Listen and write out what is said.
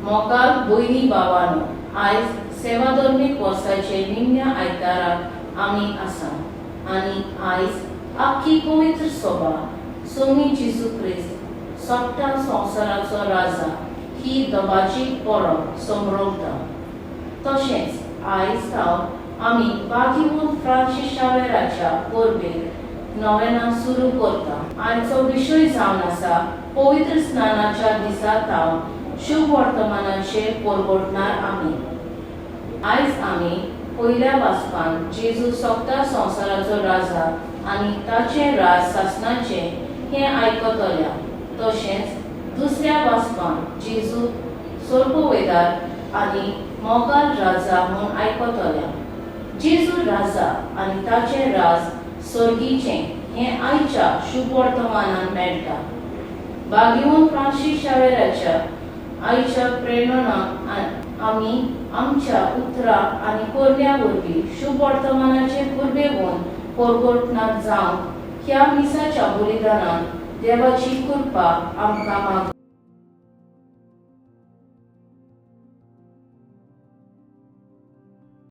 मोगाळ भयणी भावानो, आयज सेवाधर्मीक वर्साचे निमण्या आयताराक आमी आसा आनी आयज आख्खी पवित्र सभा सोमी जेजू क्रिस्त सोगटा संवसाराचो राजा ही दबाजीक परब समरोवता. तशेंच आयज सावन आमी बागीवून फ्रांसीस शावेराच्या परबेक नवेना सुरू करता. आयचो विशय जावन आसा, पवित्र स्नानाच्या दिसा तावन शुभ वर्तमानाचे परगटणार आमी. आयज आमी पयल्या वाचपान जेजू सोगता संवसाराचो राजा आनी ताचें राज सासणाचें हें आयकतल्या. तशेंच दुसऱ्या वाचपान जेजू सोर्पवेदार आनी मोगाल राजा म्हूण आयकतल्या. जेजू राजा आनी ताचें राज सर्गीचें हें आयच्या शुभ वर्तमानान मेळटा. बागिवून फ्रांसीस शावेराच्या आयच्या प्रेरणा आमी आमच्या उतरां आनी करण्या वरवीं शुभ वर्तमानाचे पुर्वेवन परगटनात जावंक ह्या मिसाच्या बलिदानान देवाची कृपा आमकां मागू.